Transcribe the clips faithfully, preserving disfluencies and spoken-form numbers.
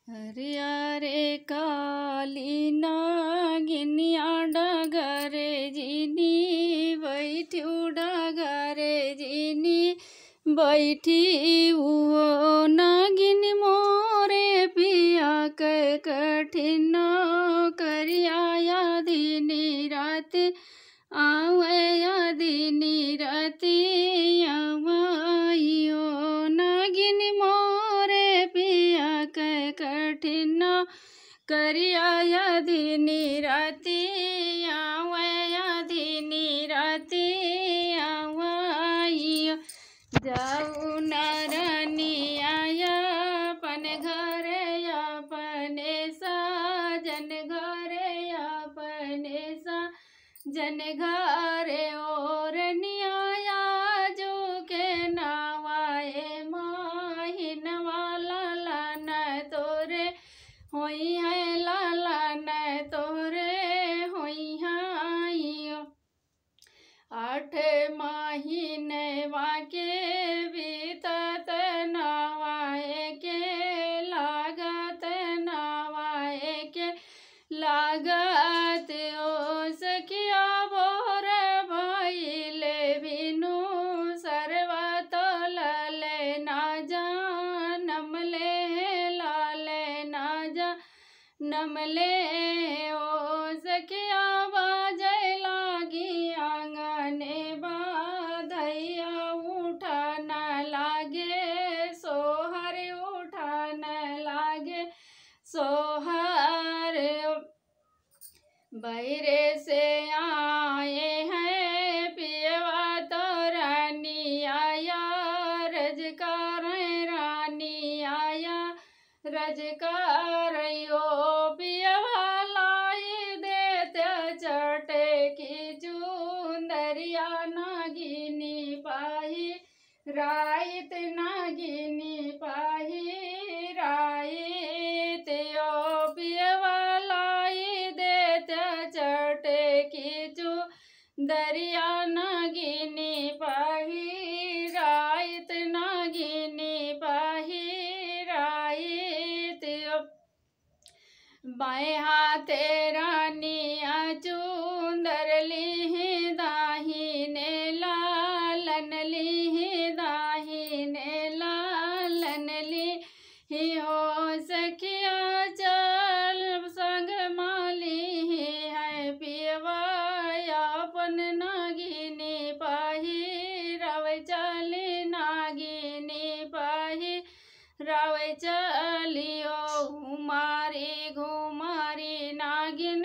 हरिया रे काली नागिनिया डगरे जिनी बैठ्यू डगरे जिनी बैठी उहो नागिन मोरे पिया के कठिन करिया यादिनी रात आवे यादिनी राती आवाइयो नागिन मोरे पिया के कठिन करिया यादिनी राती आवे यादिनी राती आवाइयो जाऊ नारानी आया अपन घरे अपने साजन घरे अपने साजन घरे ओरनिया आजू के नावाए माहिन वाला लान तोरे होई है लाला न तोरे होई है आठ महीनवा के बीतत नवाए के लागत नवाए के लागत ओ सखिया बोर भइले बिनु सरवा तो लले ना जानम ले लाले ना जा नमले ओ सखिया बाजै लागी आंगने बाधैया उठान लागे सोहर उठान लागे सोहर बैरे से आए हैं पियवा तो रानी आया रजकार रानी आया रजकार यो पियवा लाई देते चटे की चुंदरिया नागिनी पाही राइत नागिनी पाही राइत यो पियवा लाई देते चटे की चुंदरिया नागिनी पाही राइत नागिनी पाही राइत यो बाएं हाथे रानिया चुंदर लिहि दाहिने लालन लिहि दाहिने लालन लिहि हो सखिया चल संग मालिहि है पियवा अपन नागिनी पाही रव चली नागिनी पाही रवे चलियो घुमारी घुमारी नागिन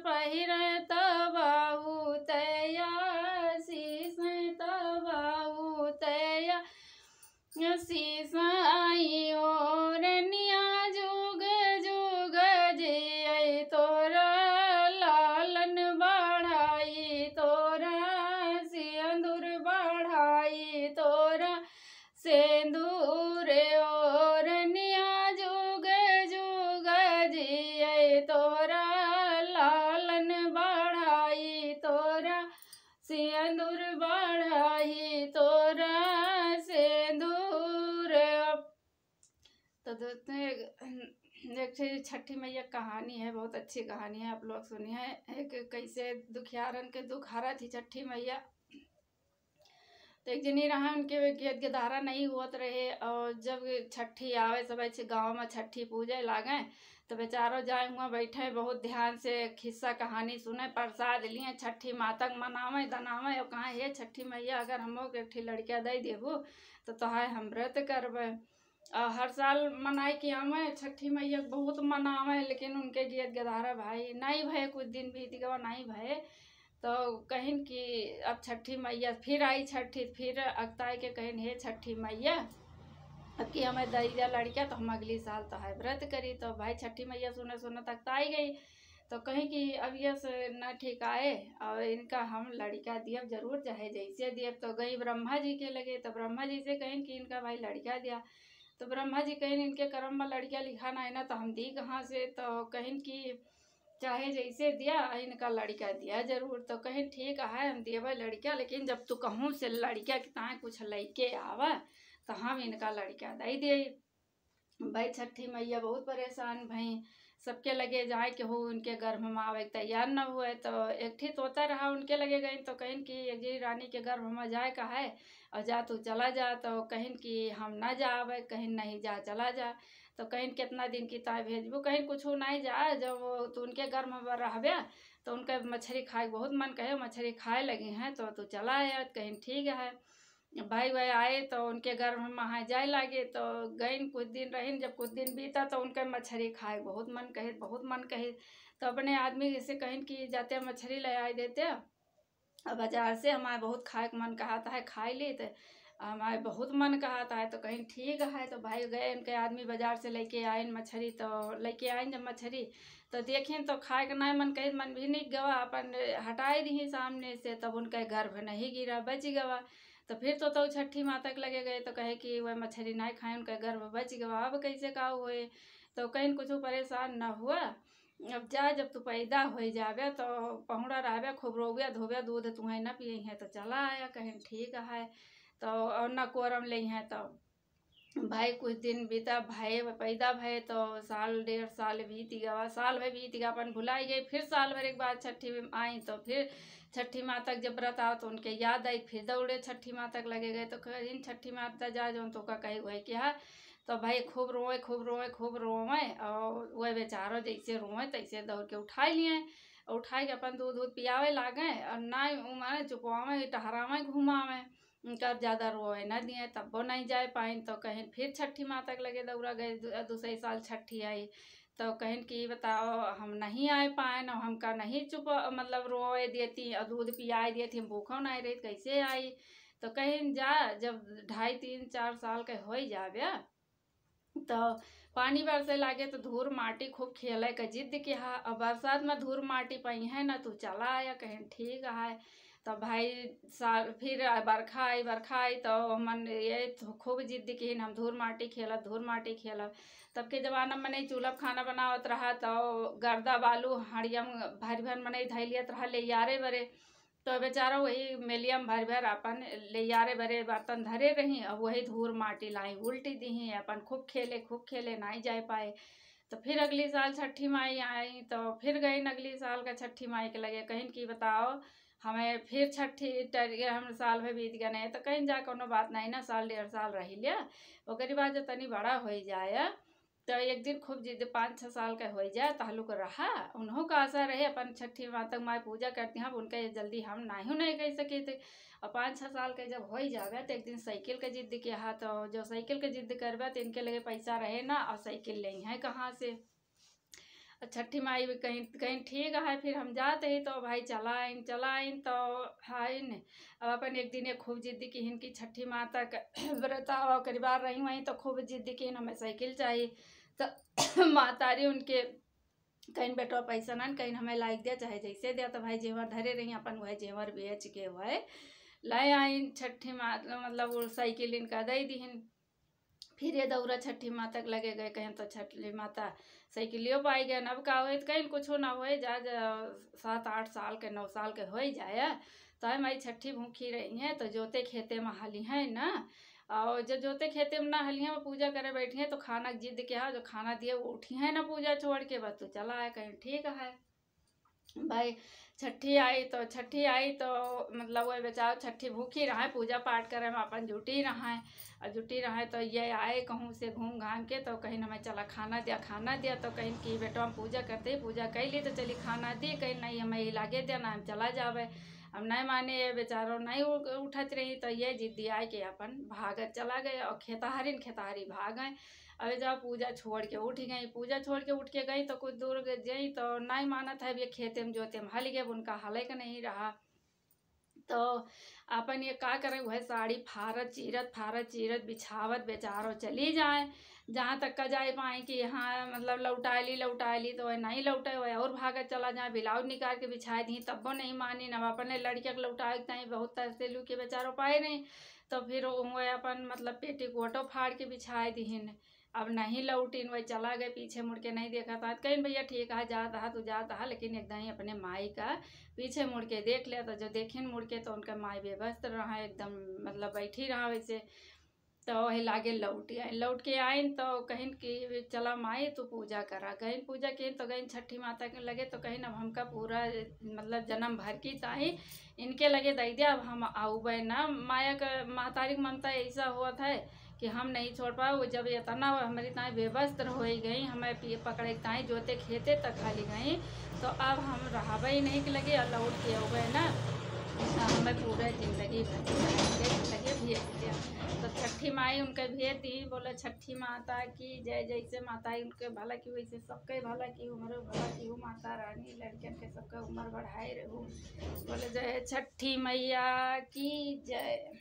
पहिरे तबाहू तया शीश तबाहू तया शीश आई ओरनिया जुग जुग जियै तोरा लालन बढ़ाई तोरा सिंदूर बढ़ाई तोरा सेंदूर ओरनिया जुग जुग जियै तोरा लालन बढ़ाई तोरा सेंदूर बढ़ाई तोरा सेंदूर। तो दोस्तों, एक, एक ठे छठी मैया कहानी है, बहुत अच्छी कहानी है, आप लोग सुनिए। एक कैसे दुखियारन के दुख हरत ही छठी मैया। तो एक जनी रहा, उनके गेहूँ के दहरा नहीं होत रहे, और जब छठी आवे, सब ऐसे गाँव में छठी पूजे लागे, तो बेचारो जाए हुआ बैठे, बहुत ध्यान से खिस्सा कहानी सुने, प्रसाद लिए, छठी माता के मनावे दनावे और कहा, "हे छठी मैया, अगर हमो के एक ठे लड़का दे देबू, तो तोहार हम व्रत करबे।" और हर साल मनाए के आवे, छठी मैया के बहुत मनावे, लेकिन उनके गेहूँ के दहरा भाई नहीं भये, कुछ दिन बीत गवा, नहीं भये। तो कहिन कि अब छठी मैया फिर आई छठी, फिर अगताए के कहिन, "हे छठी मैया, अब की हमें दई जा लड़का, तो हम अगली साल तोहार व्रत करी।" तो भाई छठी मैया सुने सुने अगताई गई, तो कही कि अब ये से न ठीक आए, और इनका हम लड़का दियब जरूर, चाहे जैसे दियब। तो गई ब्रह्मा जी के लगे, तो ब्रह्मा जी से कहिन कि इनका भाई लड़का दिया। तो ब्रह्मा जी कहिन, "इनके करम में लड़का लिखा ना है ना, तो हम दी कहाँ से?" तो कहिन कि चाहे जैसे दिया, इनका लड़का दिया जरूर। तो कहिन, "ठीक है, हम देबे लड़का, लेकिन जब तू कहूँ से लड़का के ताए कुछ लइके आवा, तो हम इनका लड़का दे दे।" भाई छठी मैया बहुत परेशान भई, सबके लगे जाए के हो, उनके गर्भ में आवे के तैयार न हुए। तो एक ठी तोता रहा, उनके लगे गई तो कहिन कि एक जी रानी के गर्भ में जाए का है और जा तू चला जा। तो कहिन कि हम ना जावे, कहिन नहीं जा, चला जा। तो कहिन कितना दिन की ताय भेजबू, कहिन कुछ नहीं जा, जब तू उनके गर्भ में रहबे तो उनका मछरी खाए के बहुत मन कहे, मछरी खाए लगी हैं तो तू चला आया। कहिन ठीक है। भाई वह आए तो उनके गर्भ में वहाँ जाए लागे, तो गइन कुछ दिन रहिन। जब कुछ दिन बीता तो उनका मछरी खाए बहुत मन कहे, बहुत मन कहे। तो अपने आदमी से कहिन कि जाते मछरी ले आए देते, अब बाजार से हमारे बहुत खाए के मन कहता है, खाए लेते, हमारे बहुत मन कहता है। तो कहिन ठीक है। तो भाई गए, उनके आदमी बाजार से लेके आइन मछरी। तो लेके आइन जब मछरी तो देखिन तो खाए के नाय मन कहित, मन भी नहीं गवा, अपन हटाए दिही सामने से। तब उनका गर्भ नहीं गिरा, बच गवा। तो फिर तो, तो छठी माता के लगे गए तो कहे कि वह मछरी नाय खाए, उनका गर्भ बच गवा, अब कैसे का होए। तो कहिन कुछ परेशान न हुआ, अब जा, जब तू पैदा हो जावे तो पहुड़ा रहबे, खूब रोवे धोवे, दूध तुहे न पिए है तो चला आया। कहिन ठीक है। तो और न कोरम ले हैं तो भाई कुछ दिन बीता, भाई पैदा भए तो साल डेढ़ साल बीत गवा, साल भर बीत गवा, अपन भुलाई गई। फिर साल भर एक बार छठी में आई तो फिर छठी माता के जब व्रत आओ तो उनके याद आई, फिर दौड़े छठी माता के लगे गए। तो कहिन छठी माता जा जौन तो का कहे हुए क्या। तो भाई खूब रोए, खूब रोए, खूब रोए, और वह बेचारो जैसे रोए तैसे दौड़ के उठाए लिए, और उठाए के अपन दूध दूध पियावे लागे, और ना उ माने चुपवावे, टहरावे, घुमावे। उनका ज्यादा रोए न दिए, तब्बो नहीं जाए पाइन। तो कहिन फिर छठी माता के लगे दौड़ा गए, दू-, दूसरे साल छठी आई। तो कहिन कि बताओ, हम नहीं आए पाए, न हमका नहीं चुप, मतलब रोए देती और दूध पियाए देती, हम भूखो नहीं रही, कैसे आई। तो कहिन जा, जब ढाई तीन चार साल के हो जावे तो पानी बरसे लागे तो धूर माटी खूब खेले के जिद किहा, और बरसात में धूर माटी पइहे ना, तू चला आया। कहिन ठीक है। तो भाई साल फिर बरखा आई, बरखा आई तो मन ये तो खूब जिद किहिन हम धूर माटी खेलब, धूर माटी खेलब। तब के जमाना में नहीं चूल्हा पे खाना बनावत रहा तो गर्दा बालू हड़िया में भर भर मनई धइ लियत रहा ले यारे बरे। तो बेचारा वही मेलिया में भर भर अपन ले यारे बरे बर्तन धरे रही, अब वही धूर माटी लाई उल्टी दिही, अपन खूब खेले, खूब खेले, नाई जाए पाए। तो फिर अगली साल छठी माई आई, तो फिर गइन अगली साल का छठी माई के लगे, कहिन कि बताओ, हमें फिर छठी टरिया, हम साल भर बीत गए नहीं, तो कहिन जा कोनो बात नहीं ना, साल डेढ़ साल रही लिया, ओकरी बाद जब तनी बड़ा हो जाए तो एक दिन खूब जिद, पाँच छः साल का हो जाए, तहलुक रहा, उन्हों का आशा रहे अपन छठी माता माई पूजा करती हैं, अब उनका ये जल्दी हम नाहीं नहीं कह सके थे। और पाँच छः साल के जब हो ही जावे तो एक दिन साइकिल के जिद किहा, तो जो साइकिल के जिद करबे तो इनके लगे पैसा रहे ना, और साइकिल ले हैं कहाँ से। और छठी माई भी कहिन, कहिन ठीक है, फिर हम जाते ही तो भाई चला आइन, चला आइन तो है न। अब अपन एक दिन ये खूब जिद किहिन कि छठी माता का व्रत आवा करिबार रही वहीं, तो खूब जिद किहिन हमें साइकिल चाहिए। तो मातारी उनके कहिन बेटवा पैसा ना, कहिन हमें लाइक दिया चाहे जैसे दिया। तो भाई जेवर धरे रही अपन, वह जेवर बेच के वह ले आइन छठी माता, मतलब वो साइकिल इनका दे दिहिन। फिर ये दौरा छठी माता के लगे गए, कहें तो छठी माता साइकिलियो पाई गए। अब का होए, तो कहीं कुछ ना होए, जा, जा सात आठ साल के, नौ साल के हो ही जाए, तो है माई छठी भूखी रही हैं, तो जोते खेते में हाली हैं ना। और जो जोते खेते में ना हाली हैं, वो पूजा करे बैठी हैं, तो खाना के जिद किहा, जो खाना दिए वो उठी हैं ना पूजा छोड़ के, बस तो चला आए। कहीं ठीक है। भाई छठी आई तो, छठी आई तो मतलब वह बेचारो छठी भूखी रहे, पूजा पाठ करे में अपन जुटी रहे। और जुटी रहे तो ये आए कहूँ से घूम घाम के, तो कहिन हमें चला खाना दिया, खाना दिया। तो कहिन कि बेटवा हम पूजा करते ही पूजा कर ली तो चली खाना दी। कहिन नहीं, हमें ही लागे दिया ना, हम चला जावे। अब नहीं माने ये बेचारो, नहीं उ-, उठत रही, तो ये जिद्दी आए के अपन भागत चला गए और खेतहारिन खेतहारी भाग गए। अबे जब पूजा छोड़ के उठ गई, पूजा छोड़ के उठ के गई तो कुछ दूर ग-, गई तो नहीं मानत है, अब ये खेते में जोते में हल गए, उनका हले का नहीं रहा। तो अपन ये का करें, वह साड़ी फारत चीरत, फारत चीरत बिछावत बेचारो चली जाए। जहाँ तक का जाए पाए कि हाँ मतलब लौटाए ली, लौटाए ली, तो वह नहीं लौटे, वह और भागत चला जाए। ब्लाउज निकाल के बिछाए दी तब्बो नहीं मानी, अब अपने लड़के के लौटाए के ताई बहुत तरसे लू के बेचारो पाए नहीं। तो फिर वह अपन मतलब पेटीकोटो फाड़ के बिछाए दिहिन। अब नहीं लौटिन, वही चला गए, पीछे मुड़ के नहीं देखा था। कहिन भैया ठीक है, जात हा तू जात हा, लेकिन एकदम ही अपने माई का पीछे मुड़ के देख लिया। तो जो देखिन मुड़ के तो उनका माई बेबस रहा, एकदम मतलब बैठी रहा वैसे। तो वही लागे लौट आइन। लौट के आइन तो कहिन कि चला माई तू पूजा करा। गइन पूजा किन तो गइन छठी माता के लगे तो कहिन अब हमका पूरा मतलब जन्म भर की ताई इनके लगे दई दिया, अब हम आउबे ना। माया का महतारी के ममता ऐसा होत है कि हम नहीं छोड़ पाए। वो जब इतना हमारी ताई बेवस्त्र हो गई, हमें पिए पकड़े के ताई जोते खेते तक खाली गई, तो अब हम रहबे ही नहीं के लगे और लौट के आउबे ना, तो हमें पूरा जिंदगी भर के लगे भेज दिया। तो छठी माई उनके भेज दी, बोले छठी माता की जय, जैसे माता उनके भला की वैसे सबके भला की, हमारे भला की हो माता रानी, लड़कियन के सबके उम्र बढ़ाए रहू। बोले जय छठी मैया की जय।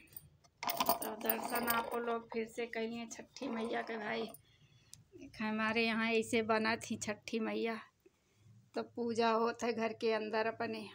तो दर्शन आप लोग फिर से करिए छठी मैया के भाई। देख हमारे यहाँ ऐसे बनत ही छठी मैया, तो पूजा होत है घर के अंदर अपने।